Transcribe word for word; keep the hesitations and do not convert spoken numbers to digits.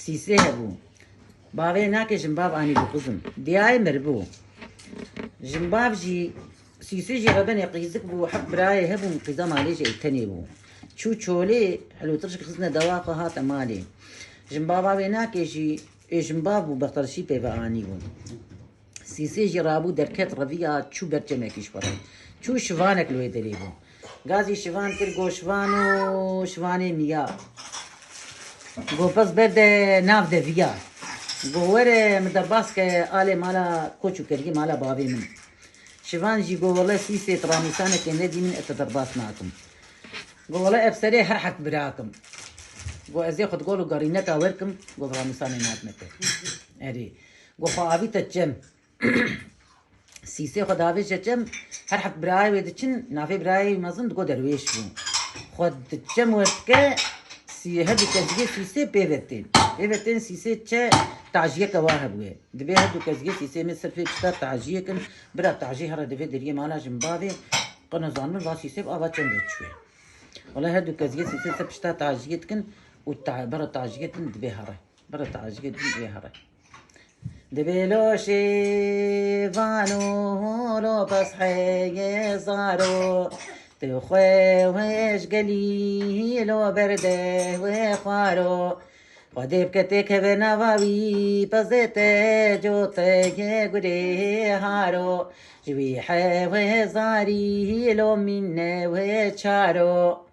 Sîsê hebû. Bavê nake jinbav anî bû qizim. Diyayê miribû. Jinbav jî, Sîsê jî rebenê qîzik bû, heft birayê hebûn, qîza malê jî ê tenê bû. Çû çolê, hilûtirşik xistine dewa xwe hate malê. Jinbava wê nake jî, ê jinbav bû, bexterşî pê ve anî bû. Sîsê jî rabû derket reviya çû ber çemekî ji xwe re. Çû şivanek li wê derê bû. Gazî şivan kir, go şivano, şivanê miya. Go pez berde nav deviya. Go were min derbas ke alê mala koç û kergî mala bavê min. Şivan jî go wele Sîsê tu ramûsanekê nedî min ez te derbas nakim. Go wele ev serê her heft birakim. Go ez ê xwe di gol û garîneka werkim, go bi ramûsanê nadime te. Erê. Go xwe avî te çem. Sîsê xwe davêje çem, her heft birayê wê diçin, navê birayê wî mezin digo derwêş bû. Xwe di çem werdike, sî-, her du kezgê Sîsê pê ve tên. Pê ve tên Sîsê çe tajiyeke wa hebûye. Dibê her du kezgê Sîsê min ser pê pişta tajiyê kin, bira tajî here divê deriyê mala jinbavê, qe nizanin va Sîsê bi ava çem ve çûye. Wele her du kezgê Sîsê ser pişta tajiyê dikin û ta-, bira tajiyê din dibê here. Bira tajiyê din dibê here. Dibê lo şêvano, lo pezheyê zaro, tu xwe wêj gelî, lo berde wê xwaro. Xwedê bike têkeve nava wî, pezê te coteyê gurê haro. Ji wî hewê zarî, lo mîne wê çaro.